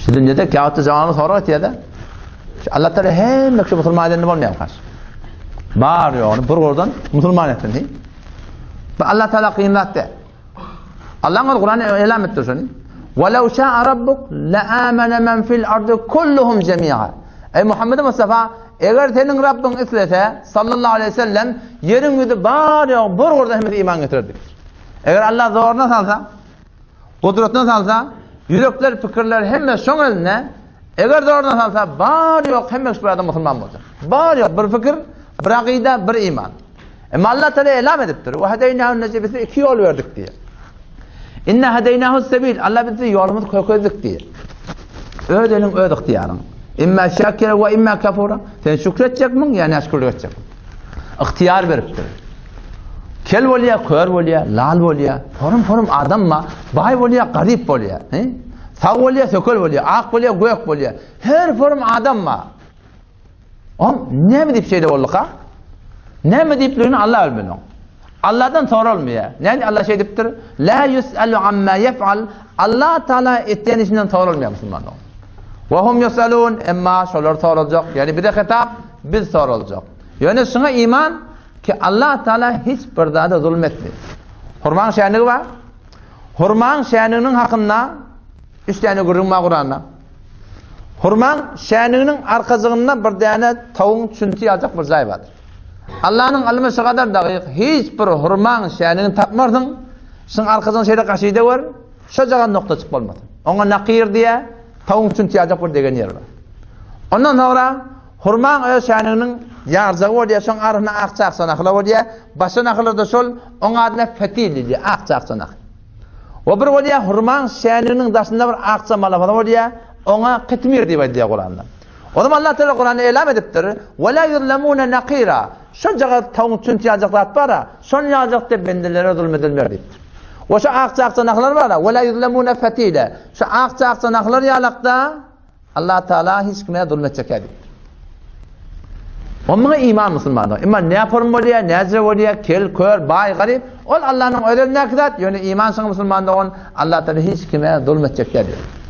Şu dünýede kâhti jany sorag etýär-de. Allah Teala hemme kişi musulman edende bolmaýar kaş. Bar ýogyny bir goldan musulman etsin diý. Bu Allah Teala kyn zat däl. Allah'ın öz Kur'an'ı elam etdi şunu. وَلَوْ شَاءَ رَبُّكَ لَآمَنَ مَنْ فِي الْأَرْضِ كُلُّهُمْ جَمِيعًا Ey Muhammed Mustafa, eger seniň Rabbiň islese, sallallahu aleyhi ve sellem, ýeriň ýüzi bar ýok bir gurda hemmesi iman getirer diýipdir. Eger Allah zoruna salsa, gudratyna salsa, ýürekler, pikirler hemme şoň elinde, eger zoruna salsa, bar ýok hemme şu bir adam musulman boljak. Bar ýok bir pikir, bir akyda, bir iman. Emma Allah Teala elam edipdir. Ve hedeynahu necebisi iki ýol berdik diýip. Inna hedeynahu sebil. Allah bizi ýolumyzy kökezdik diýip. Öz eliň öz ygtyýaryň. Imma şakira we imma kafura. Sen şükretjekmiň ýa näşükürlik etjekmiň? Ygtyýar beripdir. Kel bolýar, kör bolýar, lal bolýar, forum-forum adam bar, baý bolýar, garyp bolýar. He? Sag bolýar, sökel bolýar, ak bolýar, gök bolýar. Her forum adam bar. Om näme diýip şeýle bolduka? Näme diýipligini Allah bilmeli. Allahdan soralmaýar. Näme Allah şeý diýipdir? La yusalu amma yef'al. Allah Taala etýän işinden soralmaýar musulmanlar. Wa hum yusalun emma şolar soraljak. Ýani bize hitap biz soraljak. Ýöne şuňa iman ki Allah Taala hiç bir zada zulm etmeýär. Hurmaň şänigi bar. Hurmaň şäniginiň hakynda üç däne gürrüň bar Kuranda. Hurmaň şäniginiň arkajygynda bir däne tawugyň çünti ýaljak bir jaý bardyr. Allanyň ylmy şu gadar dagyk, hiç bir hurmaň şänigini tapmarsyň, şuň arkajygyny şeýle gaşyda gör, şojagaz noktaçyk bolmasyn. Oňa nakyr diýýär, tawugyň çünti ýaljak bir degen ýeri bar. Ondan soňra hurmaň öz şäniginiň ýarjagy bolýar, şoň arasynda akja-akja nahyla bolýar, başga nahylar-da şol, oň adyna fetil diýilýär, akja-akja nahyl. We bir bolýar hurmaň şäniginiň daşynda bir akja malafana bolýar, oňa kytmir diýip aýdylýar Kuranda. O zaman Allah Teala Kuranda elam edipdir, "Ve la yuzlamuna nakira." Şonjagaz tawuň çünti ýaljak zat bar-a, şon ýaljak diýip bendelere zulm edilmer diýipdir. We şu akja-akja nahlar bar-a, "Ve la yuzlamuna fatila." Şu akja-akja nahlar ýalakda Allah Teala hiç kime zulm etjek diýipdir. O muňa iman musulmanlar. Emma ne form bolýar, näce bolýar, kel, kör, baý, garyp, ol Allah'yň öz elindäki zat, ýöne iman şoňa musulman dogan Allah Teala hiç kime zulm etjek diýipdir.